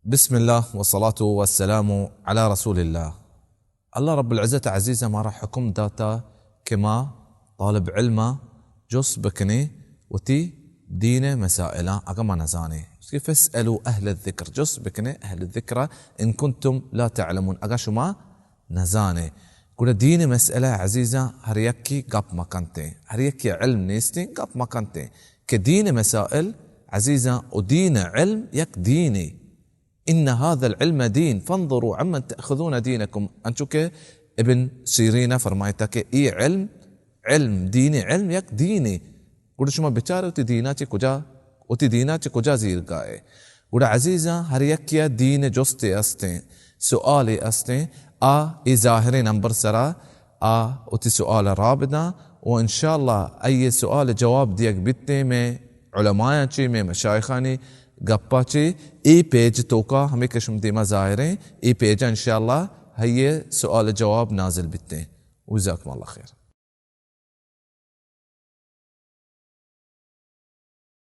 بسم اللہ والصلاة والسلام علی رسول اللہ۔ اللہ رب العزت عزیز مارا حکم داتا کہ ما طالب علم جست بکنے وتی دین مسائل، اگا ما نزانے، فاسألوا اہل الذکر، جست بکنے اہل الذکر ان کنتم لا تعلمون، اگا شما نزانے۔ گڑا دین مسئلہ عزیزاں ہر یکی گپ مکنتے، ہر یکی علم نیستے گپ مکنتے کہ دین مسائل عزیزاں و دین علم یک دینے۔ ان هذا العلم دین فانظروا عمن تأخذون دینکم۔ انچو کہ ابن سیرین فرمائتا کہ ای علم، علم، دین علم یک دینے۔ گڑا شما بچار وتی دینا چہ کجا، وتی دینا چہ کجا زیرگائے۔ گڑا عزیزاں ہر یکیا دین جستے استیں، سوالے استیں، آ ای ظاہریں نمبر سرا آ وتی سوال را بداں و انشاءاللہ ای سوال جواب دیگ بیتیں میں علمایاں چی، میں مشایخانی گپا چی۔ ای پیج توکا ہمیں کہ شم دیما ظاہریں، ای پیجا انشاءاللہ ہی سوال جواب نازل بیتیں۔ وجزاکم اللہ خیر۔